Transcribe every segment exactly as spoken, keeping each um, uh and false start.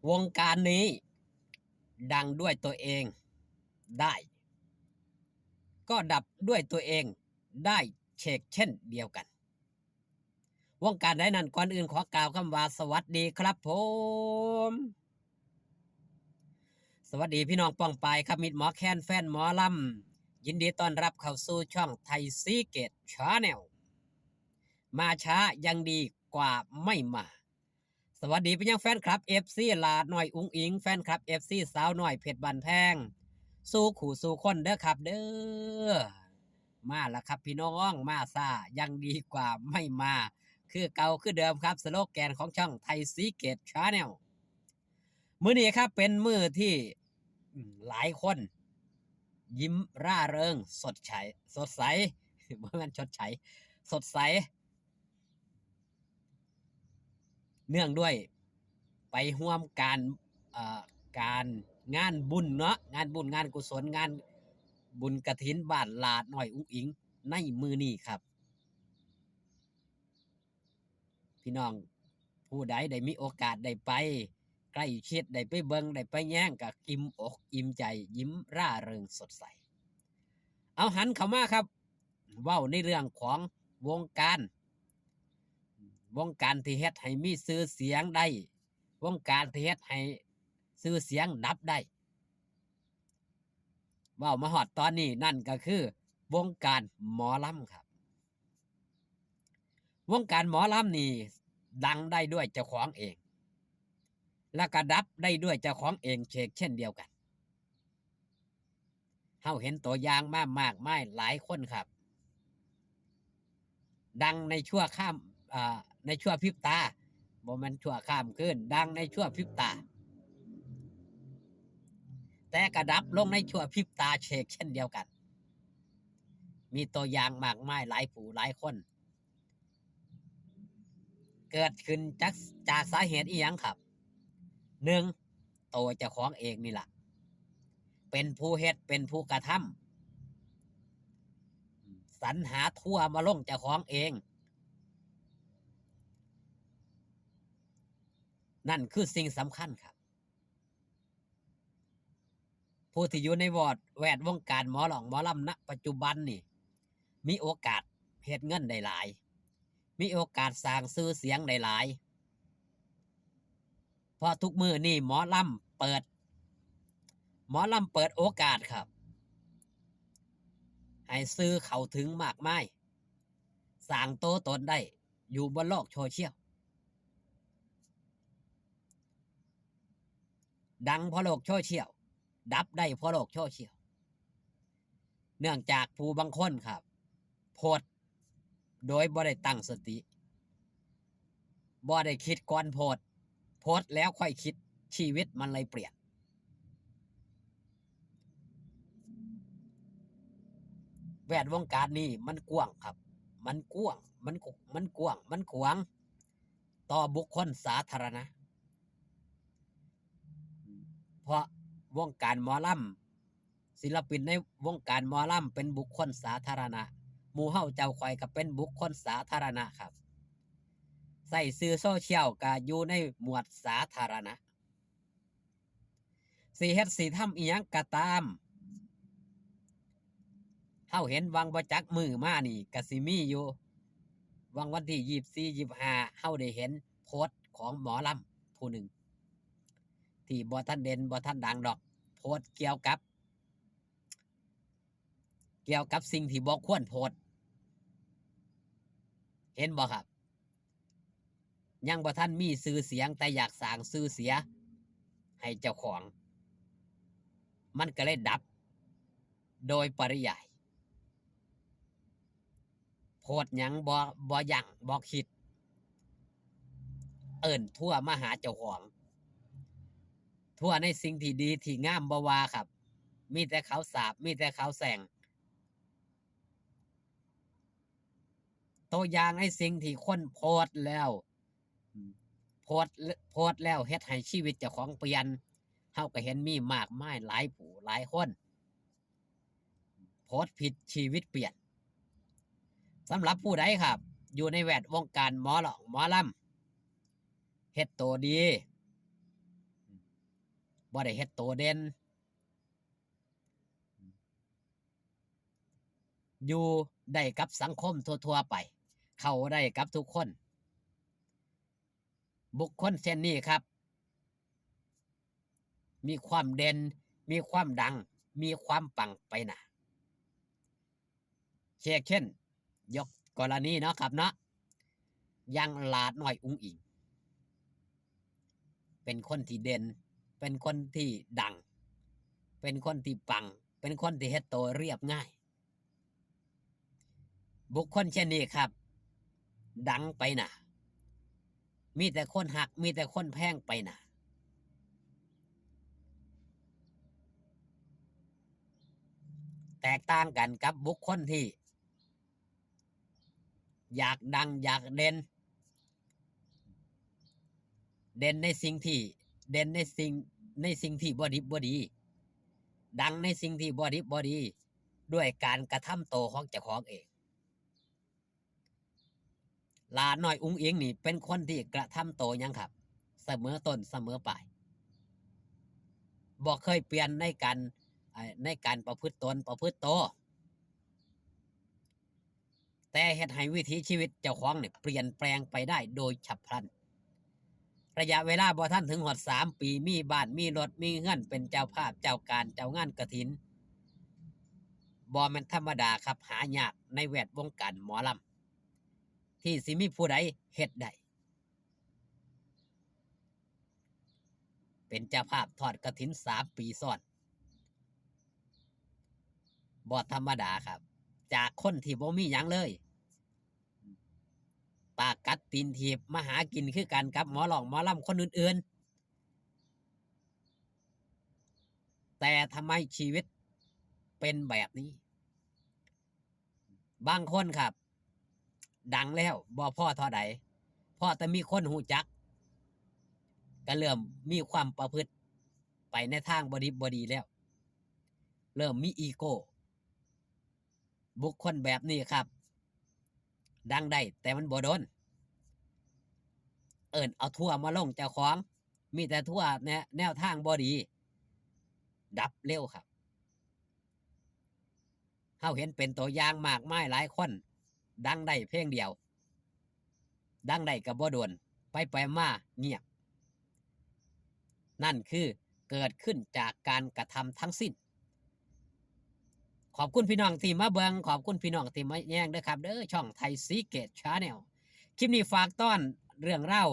วงการนี้ดังด้วยตัวเองได้ ก็ดับด้วยตัวเองได้เชกเช่นเดียวกัน วงการใดนั้น ก่อนอื่นขอกล่าวคำว่าสวัสดีครับผม สวัสดีพี่น้องป้องปายครับ มิตรหมอแคน แฟนหมอลำ ยินดีต้อนรับเข้าสู่ช่องไทยซีเกตชาแนล มาช้ายังดีกว่าไม่มา สวัสดีไปยังแฟนคลับ เอฟซี หลาน้อยอุ๋งอิ๋ง แฟนคลับ เอฟซี สาวน้อยเพชรบ้านแพง สู่คู่สู่คนเด้อครับเด้อ มาแล้วครับพี่น้อง มาช้ายังดีกว่าไม่มา คือเก่าคือเดิมครับ สโลแกนของช่องไทยซีเกตชาแนล มื้อนี้ครับเป็นมื้อที่ อืม หลายคน ยิ้มร่าเริงสดใส สดใส บ่แม่นชดใช้ สดใส เนื่องด้วยไปร่วมการ เอ่อ การงานบุญเนาะ งานบุญงานกุศล งานบุญกฐินบ้านหลาน้อยอุ๋งอิ๋งในมื้อนี้ครับ พี่น้องผู้ใดได้มีโอกาสได้ไปใกล้ชิด ได้ไปเบิ่ง ได้ไปแยง ก็อิ่มอกอิ่มใจ ยิ้มร่าเริงสดใส เอาหันเข้ามาครับ เว้าในเรื่องของวงการ วงการที่เฮ็ดให้มีชื่อเสียงได้ วงการที่เฮ็ดให้ชื่อเสียงดับได้ เว้ามาฮอดตอนนี้ นั่นก็คือวงการหมอลำครับ วงการหมอลำนี่ดังได้ด้วยเจ้าของเอง และก็ดับได้ด้วยเจ้าของเองเชกเช่นเดียวกัน เฮาเห็นตัวอย่างมามากมายหลายคนครับ ดังในชั่วข้าม อ่า ในชั่วพริบตา บ่แม่นชั่วข้ามคืน ดังในชั่วพริบตา แต่ก็ดับลงในชั่วพริบตาเชกเช่นเดียวกัน มีตัวอย่างมากมายหลายผู้หลายคน เกิดขึ้นจาก จากสาเหตุอีหยังครับ หนึ่ง ตัวเจ้าของเองนี่ล่ะ เป็นผู้เฮ็ด เป็นผู้กระทำ สรรหาทัวร์มาลงเจ้าของเอง นั่นคือสิ่งสำคัญครับ ผู้ที่อยู่ในวอด แวดวงการหมอร้องหมอลำ ณ ปัจจุบันนี่ มีโอกาสเฮ็ดเงินได้หลาย มีโอกาสสร้างชื่อเสียงได้หลาย เพราะทุกมื้อนี่หมอลำเปิด หมอลำเปิดโอกาสครับ ให้สื่อเข้าถึงมากมาย สร้างตัวตนได้อยู่บนโลกโซเชียล ดังเพราะโลกโซเชียล ดับได้เพราะโลกโซเชียล เนื่องจากผู้บางคนครับ โพสต์โดยบ่ได้ตั้งสติ บ่ได้คิดก่อนโพสต์ โพสต์แล้วค่อยคิด ชีวิตมันเลยเปลี่ยน แวดวงการนี้มันกว้างครับ มันกว้าง มันก มันกว้าง มันขวาง ต่อบุคคลสาธารณะ เพราะวงการหมอลำ ศิลปินในวงการหมอลำเป็นบุคคลสาธารณะ หมู่เฮาเจ้าข้อยก็เป็นบุคคลสาธารณะครับ ใช้สื่อโซเชียลก็อยู่ในหมวดสาธารณะ สิเฮ็ดสิทำอิหยังก็ตาม เฮาเห็นหว่างบ่จักมื้อมานี่ก็สิมีอยู่ หว่างวันที่ยี่สิบสี่ ยี่สิบห้า เฮาได้เห็นโพสต์ของหมอลำผู้หนึ่ง ที่บ่ทันเด่นบ่ทันดังดอก โพสต์เกี่ยวกับ เกี่ยวกับสิ่งที่บ่ควรโพสต์ เห็นบ่ครับ ยังบ่ทันมีชื่อเสียง แต่อยากสร้างชื่อเสียให้เจ้าของ มันก็เลยดับโดยปริยาย โพสต์หยังบ่ บ่ยั้งบ่คิด เอิ้นทัวร์มาหาเจ้าของ ทัวร์ในสิ่งที่ดีที่งามบ่ว่าครับ มีแต่เขาสาป มีแต่เขาแช่ง ตัวอย่างในสิ่งที่คนโพสต์แล้ว โพสต์ โพสต์แล้วเฮ็ดให้ชีวิตเจ้าของเปลี่ยน เฮาก็เห็นมีมากมายหลายผู้หลายคน โพสต์ผิดชีวิตเปลี่ยน สำหรับผู้ใดครับ อยู่ในแวดวงการหมอร้องหมอลำ เฮ็ดตัวดี บ่ได้เฮ็ดโตเด่น อยู่ได้กับสังคมทั่วๆไป เข้าได้กับทุกคน บุคคลเช่นนี้ครับ มีความเด่น มีความดัง มีความปังไปหน้า เช่น ยกกรณีเนาะครับเนาะ อย่างหลาน้อยอุ๋งอิ๋ง เป็นคนที่เด่น เป็นคนที่ดัง เป็นคนที่ปัง เป็นคนที่เฮ็ดโตเรียบง่าย บุคคลเช่นนี้ครับ ดังไปหน้า มีแต่คนฮัก มีแต่คนแพงไปหน้า แตกต่างกันกับบุคคลที่ อยากดัง อยากเด่น เด่นในสิ่งที่ เด่นในสิ่ง ในสิ่งที่บ่ดิบบ่ดี ดังในสิ่งที่บ่ดิบบ่ดี ด้วยการกระทำโตของเจ้าของเอง หลาน้อยอุ๋งอิ๋งนี่เป็นคนที่กระทำโตหยังครับ เสมอต้นเสมอปลาย บ่เคยเปลี่ยนในการ เอ่อ ในการประพฤติตนประพฤติโต แต่เฮ็ดให้วิถีชีวิตเจ้าของเนี่ยเปลี่ยนแปลงไปได้โดยฉับพลัน ระยะเวลาบ่ทันถึงฮอดสามปี มีบ้าน มีรถ มีเฮือน เป็นเจ้าภาพ เจ้าการ เจ้างานกฐิน บ่แม่นธรรมดาครับ หายากในแวดวงการหมอลำ ที่สิมีผู้ใดเฮ็ดได้ เป็นเจ้าภาพทอดกฐินสามปีซ้อน บ่ธรรมดาครับ จากคนที่บ่มีหยังเลย ปากกัดตีนถีบ มาหากินคือกันกับหมอร้องหมอลำคนอื่นๆ แต่ทำไมชีวิตเป็นแบบนี้ บางคนครับ ดังแล้วบ่พอเท่าใด พอแต่มีคนฮู้จัก ก็เริ่มมีความประพฤติไปในทางบ่ดีบ่ดีแล้ว เริ่มมีอีโก้ บุคคลแบบนี้ครับ ดังได้แต่มันบ่โดน เอิ้นเอาทัวร์มาลงเจ้าของ มีแต่ทัวร์แน แนวทางบ่ดี ดับเร็วครับ เฮาเห็นเป็นตัวอย่างมากมายหลายคน ดังได้เพลงเดียว ดังได้ก็บ่โดน ไปไปมาเงียบ นั่นคือเกิดขึ้นจากการกระทำทั้งสิ้น ขอบคุณพี่น้องที่มาเบิ่ง ขอบคุณพี่น้องที่มาแยงเด้อครับเด้อ ช่องไทยซีเกตชาแนล คลิปนี้ฝากต้อนเรื่องราว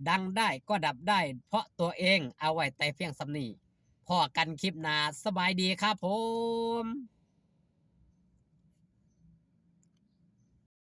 ดังได้ก็ดับได้ เพราะตัวเอง เอาไว้แต่เพียงส่ำนี้ พ้อกันคลิปหน้า สบายดีครับผม